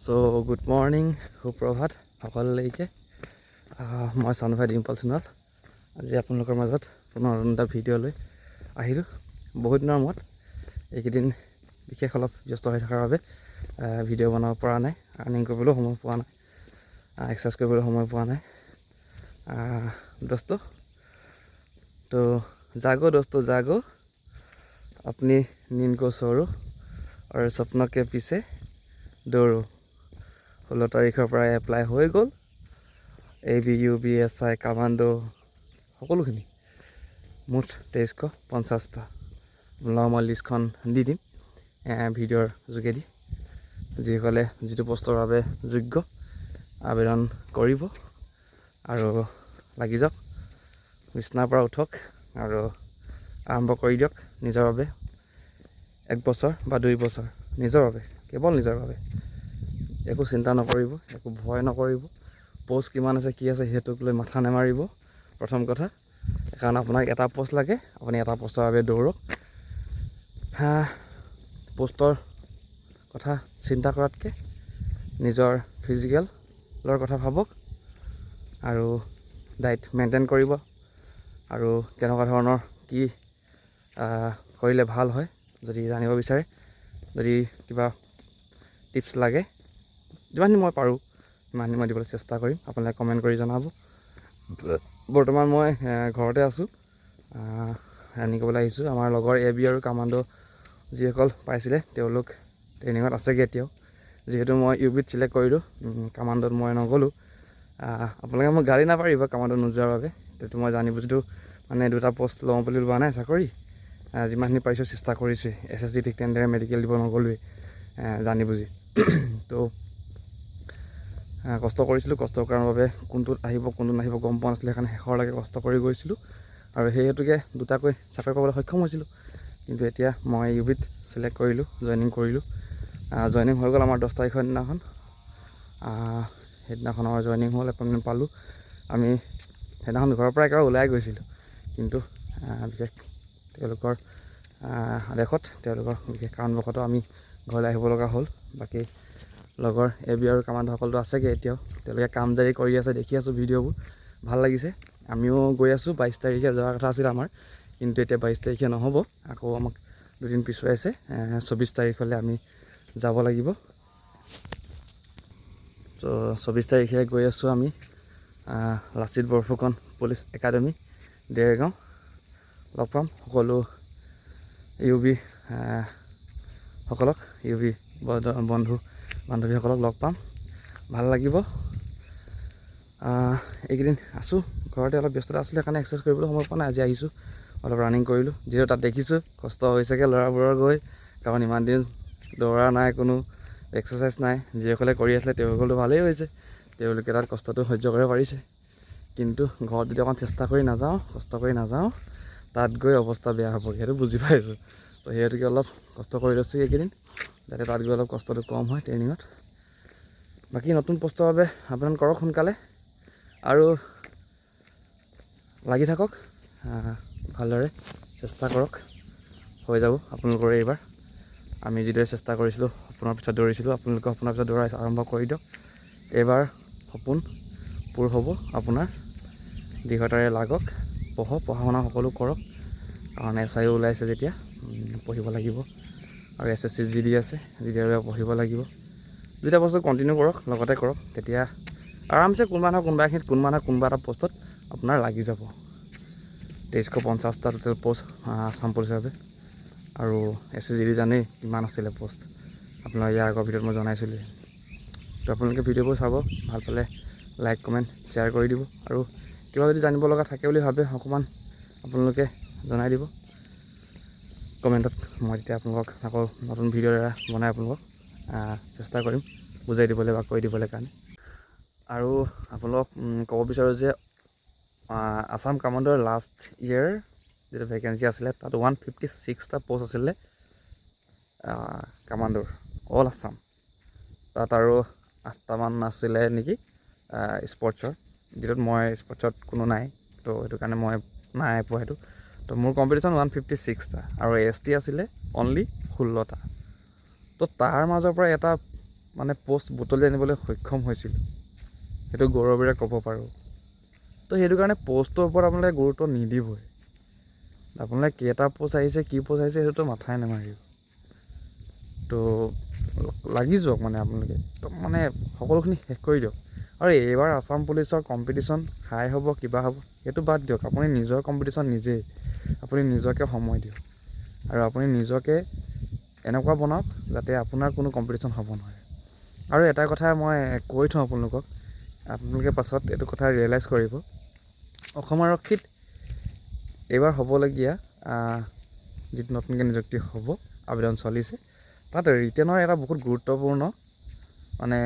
চ' good morning, সুপ্ৰভাত সকলোলৈকে। মই চানুভাই ডিম্পল সোণোৱাল আজি আপোনালোকৰ মাজত পুনৰ নতুন এটা ভিডিঅ' লৈ আহিলোঁ বহুত দিনৰ মূৰত। এইকেইদিন বিশেষ অলপ ব্যস্ত হৈ থকাৰ বাবে ভিডিঅ' বনাব পৰা নাই, ৰানিং কৰিবলৈও সময় পোৱা নাই, এক্সাৰচাইজ কৰিবলৈ সময় পোৱা নাই। दोस्तों, तो जागो दोस्तों, जागो, अपनी नींद को छोड़ो और सपनों के पीछे दौड़ो। 16 তাৰিখৰ পৰা এপ্লাই হৈ গ'ল A B, U B, S I, commando সকলোখিনি, মুঠ 2350টা। আপোনালোকক মই লিষ্টখন দি দিম ভিডিঅ'ৰ যোগেদি। যিসকলে যিটো পষ্টৰ বাবে যোগ্য, আবেদন কৰিব আৰু লাগি যাওক। বিচনাৰ পৰা উঠক আৰু আৰম্ভ কৰি দিয়ক নিজৰ বাবে। এক বছৰ বা 2 বছৰ নিজৰ বাবে, কেৱল নিজৰ বাবে। একো চিন্তা নকৰিব, একো ভয় নকৰিব। পষ্ট কিমান আছে, কি আছে, সেইটোক লৈ মাথা নেমাৰিব প্ৰথম কথা। কাৰণ আপোনাক এটা পষ্ট লাগে, আপুনি এটা পষ্টৰ বাবে দৌৰক। হা, পষ্টৰ কথা চিন্তা কৰাতকৈ নিজৰ ফিজিকেলৰ কথা ভাবক আৰু ডাইট মেইনটেইন কৰিব আৰু কেনেকুৱা ধৰণৰ কি কৰিলে ভাল হয় যদি জানিব বিচাৰে, যদি কিবা টিপছ লাগে, যিমানখিনি মই পাৰোঁ সিমানখিনি মই দিবলৈ চেষ্টা কৰিম। আপোনালোকে কমেণ্ট কৰি জনাব। বৰ্তমান মই ঘৰতে আছোঁ, ৰানিং কৰিবলৈ আহিছোঁ। আমাৰ লগৰ এ বি আৰু কামাণ্ডো যিসকল পাইছিলে, তেওঁলোক ট্ৰেইনিঙত আছেগৈ এতিয়াও। যিহেতু মই ইউ বিত চিলেক্ট কৰিলোঁ, কামাণ্ডত মই নগ'লোঁ। আপোনালোকে মোক গালি নাপাৰিব কামাণ্ডত নোযোৱাৰ বাবে। সেইটো মই জানি বুজিতো মানে দুটা পষ্ট লওঁ বুলি লোৱা নাই চাকৰি। যিমানখিনি পাৰিছোঁ চেষ্টা কৰিছোঁৱেই। এছ এছ চি ঠিক তেনেদৰে মেডিকেল দিব নগ'লোৱেই জানি বুজি। তো কষ্ট কৰিছিলোঁ। কষ্ট কৰাৰ বাবে কোনটোত আহিব, কোনটোত নাহিব গম পোৱা নাছিলোঁ। সেইকাৰণে শেষৰলৈকে কষ্ট কৰি গৈছিলোঁ আৰু সেই হেতুকে দুটাকৈ চাকৰি পাবলৈ সক্ষম হৈছিলোঁ। কিন্তু এতিয়া মই ইউ বিত চিলেক্ট কৰিলোঁ, জইনিং কৰিলোঁ। জইনিং হৈ গ'ল আমাৰ 10 তাৰিখৰ দিনাখন। সেইদিনাখন আমাৰ জইনিং হ'ল, এপইণ্টমেণ্ট পালোঁ। আমি সেইদিনাখন ঘৰৰ পৰা একেবাৰে ওলাই গৈছিলোঁ, কিন্তু বিশেষ তেওঁলোকৰ আদেশত, তেওঁলোকৰ বিশেষ কাৰণবশতঃ আমি ঘৰলৈ আহিব লগা হ'ল। বাকী লগৰ এ বি আৰু কামাণ্ডোসকলতো আছেগৈ এতিয়াও। তেওঁলোকে কাম জাৰি কৰি আছে, দেখি আছোঁ ভিডিঅ'বোৰ, ভাল লাগিছে। আমিও গৈ আছোঁ। 22 তাৰিখে যোৱাৰ কথা আছিল আমাৰ, কিন্তু এতিয়া 22 তাৰিখে নহ'ব, আকৌ আমাক দুদিন পিছুৱাইছে। 24 তাৰিখলৈ আমি যাব লাগিব। ত' 24 তাৰিখে গৈ আছোঁ আমি লাচিত বৰফুকন পুলিচ একাডেমি, দেৰগাঁও। লগ পাম সকলো ইউ বি সকলক, ইউ বি বন্ধু বান্ধৱীসকলক লগ পাম, ভাল লাগিব। এইকেইদিন আছোঁ ঘৰতে, অলপ ব্যস্ততা আছিলে কাৰণে এক্সাৰচাইজ কৰিবলৈ সময় পোৱা নাই। আজি আহিছোঁ, অলপ ৰানিং কৰিলোঁ। যিহেতু তাত দেখিছোঁ কষ্ট হৈছেগৈ ল'ৰাবোৰৰ গৈ, কাৰণ ইমান দিন দৌৰা নাই, কোনো এক্সাৰচাইজ নাই। যিসকলে কৰি আছিলে তেওঁলোকৰতো ভালেই হৈছে, তেওঁলোকে তাত কষ্টটো সহ্য কৰিব পাৰিছে। কিন্তু ঘৰত যদি অকণ চেষ্টা কৰি নাযাওঁ, কষ্ট কৰি নাযাওঁ, তাত গৈ অৱস্থা বেয়া হ'বগৈ, সেইটো বুজি পাইছোঁ। তো সেই হেতুকে অলপ কষ্ট কৰি লৈছোঁ এইকেইদিন, যাতে তাত গৈ অলপ কষ্টটো কম হয় ট্ৰেইনিঙত। বাকী নতুন পষ্টৰ বাবে আবেদন কৰক সোনকালে আৰু লাগি থাকক, ভালদৰে চেষ্টা কৰক, হৈ যাব আপোনালোকৰ এইবাৰ। আমি যিদৰে চেষ্টা কৰিছিলোঁ, সপোনৰ পিছত দৌৰিছিলোঁ, আপোনালোকে সপোনৰ পিছত দৌৰা আৰম্ভ কৰি দিয়ক। এইবাৰ সপোন পূৰ হ'ব আপোনাৰ। দৃঢ়তাৰে লাগক, পঢ়ক, পঢ়া শুনা সকলো কৰক। কাৰণ এছ আইও ওলাইছে যেতিয়া পঢ়িব লাগিব আৰু S S C G D আছে, জি ডিৰ বাবে পঢ়িব লাগিব। দুইটা বস্তু কণ্টিনিউ কৰক, লগতে কৰক, তেতিয়া আৰামছে কোনোবা নহয় কোনোবা এখিনিত, কোনোবা নহয় কোনোবা এটা পষ্টত আপোনাৰ লাগি যাব। 2350টা টোটেল পষ্ট আছাম পুলিচৰ বাবে আৰু S S C G D জানেই কিমান আছিলে পষ্ট, আপোনাৰ ইয়াৰ আগৰ ভিডিঅ'ত মই জনাইছিলোঁৱেই। তো আপোনালোকে ভিডিঅ'বোৰ চাব, ভাল পালে লাইক, কমেণ্ট, শ্বেয়াৰ কৰি দিব আৰু কিবা যদি জানিব লগা থাকে বুলি ভাবে, অকণমান আপোনালোকে জনাই দিব কমেণ্টত। মই তেতিয়া আপোনালোকক আকৌ নতুন ভিডিঅ' এটা বনাই আপোনালোকক চেষ্টা কৰিম বুজাই দিবলৈ বা কৈ দিবলৈ কাৰণে। আৰু আপোনালোকক ক'ব বিচাৰোঁ যে আছাম কামাণ্ডোৰ লাষ্ট ইয়েৰ যিটো ভেকেঞ্চি আছিলে, তাত 156টা পষ্ট আছিলে কামাণ্ডোৰ অল আছাম। তাত আৰু আঠটামান আছিলে নেকি স্পৰ্টছৰ, যিটোত মই স্পৰ্টছত কোনো নাই, তো সেইটো কাৰণে মই নাই পোৱা সেইটো। তো মোৰ কম্পিটিশ্যন 156টা আৰু এছ টি আছিলে অনলি 16টা। তো তাৰ মাজৰ পৰা এটা মানে পষ্ট বুটলি আনিবলৈ সক্ষম হৈছিলোঁ, সেইটো গৌৰৱেৰে ক'ব পাৰোঁ। তো সেইটো কাৰণে পষ্টৰ ওপৰত আপোনালোকে গুৰুত্ব নিদিবই। আপোনালোকে কেইটা পষ্ট আহিছে, কি পষ্ট আহিছে, সেইটোতো মাথাই নামাৰিব। তো লাগি যাওক, মানে আপোনালোকে একদম মানে সকলোখিনি শেষ কৰি দিয়ক। আৰু এইবাৰ আছাম পুলিচৰ কম্পিটিশ্যন হাই হ'ব, কিবা হ'ব, সেইটো বাদ দিয়ক। আপুনি নিজৰ কম্পিটিশ্যন নিজেই, আপুনি নিজকে সময় দিয়ক আৰু আপুনি নিজকে এনেকুৱা বনাওক যাতে আপোনাৰ কোনো কম্পিটিশ্যন হ'ব নোৱাৰে। আৰু এটা কথা মই কৈ থওঁ আপোনালোকক, আপোনালোকে পাছত এইটো কথা ৰিয়েলাইজ কৰিব। অসম আৰক্ষীত এইবাৰ হ'বলগীয়া যিটো নতুনকৈ নিযুক্তি হ'ব, আবেদন চলিছে, তাত ৰিটেনৰ এটা বহুত গুৰুত্বপূৰ্ণ মানে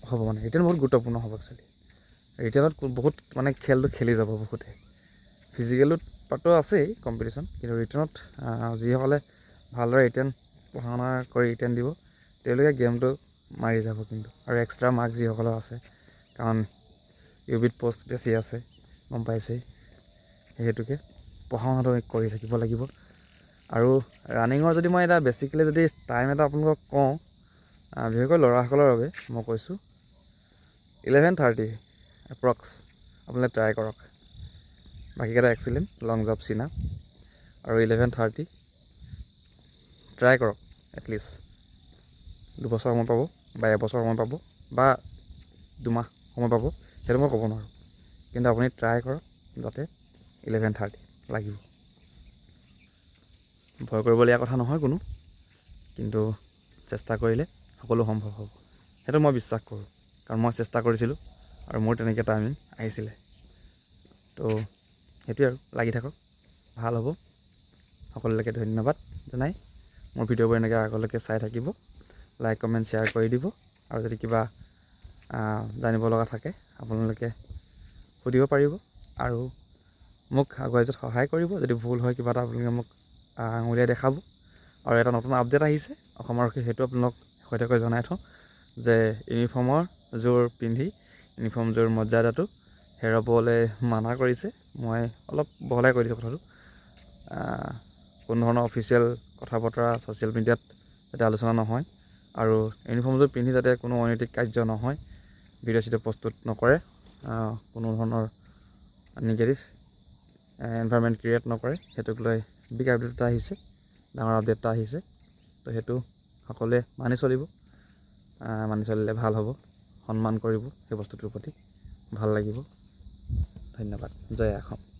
হ'ব, মানে ৰিটেন বহুত গুৰুত্বপূৰ্ণ হ'ব। একচুৱেলি ৰিটেনত বহুত মানে খেলটো খেলি যাব বহুতে। ফিজিকেলত পাতো আছেই কম্পিটিশ্যন, কিন্তু ৰিটেনত যিসকলে ভালদৰে ৰিটেন পঢ়া শুনা কৰি ৰিটেন দিব, তেওঁলোকে গেমটো মাৰি যাব কিন্তু। আৰু এক্সট্ৰা মাৰ্ক যিসকলৰ আছে, কাৰণ ইউ বিত পষ্ট বেছি আছে, গম পাইছেই, সেই হেতুকে পঢ়া শুনাটো কৰি থাকিব লাগিব। আৰু ৰানিঙৰ যদি মই এটা বেছিকেলি যদি টাইম এটা আপোনালোকক কওঁ, বিশেষকৈ ল'ৰাসকলৰ বাবে মই কৈছোঁ, 11:30 এপ্ৰক্স আপোনালোকে ট্ৰাই কৰক। বাকীকেইটা এক্সিলেণ্ট, লং জাম্প, চিন আপ আৰু 11:30 ট্ৰাই কৰক। এটলিষ্ট 2 বছৰ সময় পাব বা এবছৰ সময় পাব বা 2 মাহ সময় পাব, সেইটো মই ক'ব নোৱাৰোঁ, কিন্তু আপুনি ট্ৰাই কৰক যাতে 11:30 লাগিব। ভয় কৰিবলগীয়া কথা নহয় কোনো, কিন্তু চেষ্টা কৰিলে সকলো সম্ভৱ হ'ব, সেইটো মই বিশ্বাস কৰোঁ। কাৰণ মই চেষ্টা কৰিছিলোঁ আৰু মোৰ তেনেকৈ টাইমিং আহিছিলে। তো সেইটোৱে আৰু লাগি থাকক, ভাল হ'ব। সকলোলৈকে ধন্যবাদ জনাই মোৰ ভিডিঅ'বোৰ এনেকৈ আগলৈকে চাই থাকিব, লাইক, কমেণ্ট, শ্বেয়াৰ কৰি দিব। আৰু যদি কিবা জানিব লগা থাকে, আপোনালোকে সুধিব পাৰিব আৰু মোক আগুৱাই যোৱাত সহায় কৰিব। যদি ভুল হয় কিবা এটা, আপোনালোকে মোক আঙুলিয়াই দেখাব। আৰু এটা নতুন আপডেট আহিছে অসম আৰক্ষী, সেইটো আপোনালোক শেহতীয়াকৈ জনাই থওঁ যে ইউনিফৰ্মৰ জোৰ পিন্ধি ইউনিফৰ্মযোৰ মৰ্যাদাটো হেৰুৱাবলৈ মানা কৰিছে। মই অলপ বহলাই কৈ দিছোঁ কথাটো। কোনো ধৰণৰ অফিচিয়েল কথা বতৰা ছ'চিয়েল মিডিয়াত যাতে আলোচনা নহয় আৰু ইউনিফৰ্মযোৰ পিন্ধি যাতে কোনো অনৈতিক কাৰ্য নহয়, ভিডিঅ' চিডিঅ' প্ৰস্তুত নকৰে, কোনো ধৰণৰ নিগেটিভ এনভাইৰমেণ্ট ক্ৰিয়েট নকৰে, সেইটোক লৈ বিগ আপডেট এটা আহিছে, ডাঙৰ আপডেট এটা আহিছে। তো সেইটো সকলোৱে মানি চলিব। মানি চলিলে ভাল হ'ব, সন্মান কৰিব সেই বস্তুটোৰ প্ৰতি, ভাল লাগিব। ধন্যবাদ। জয় অসম।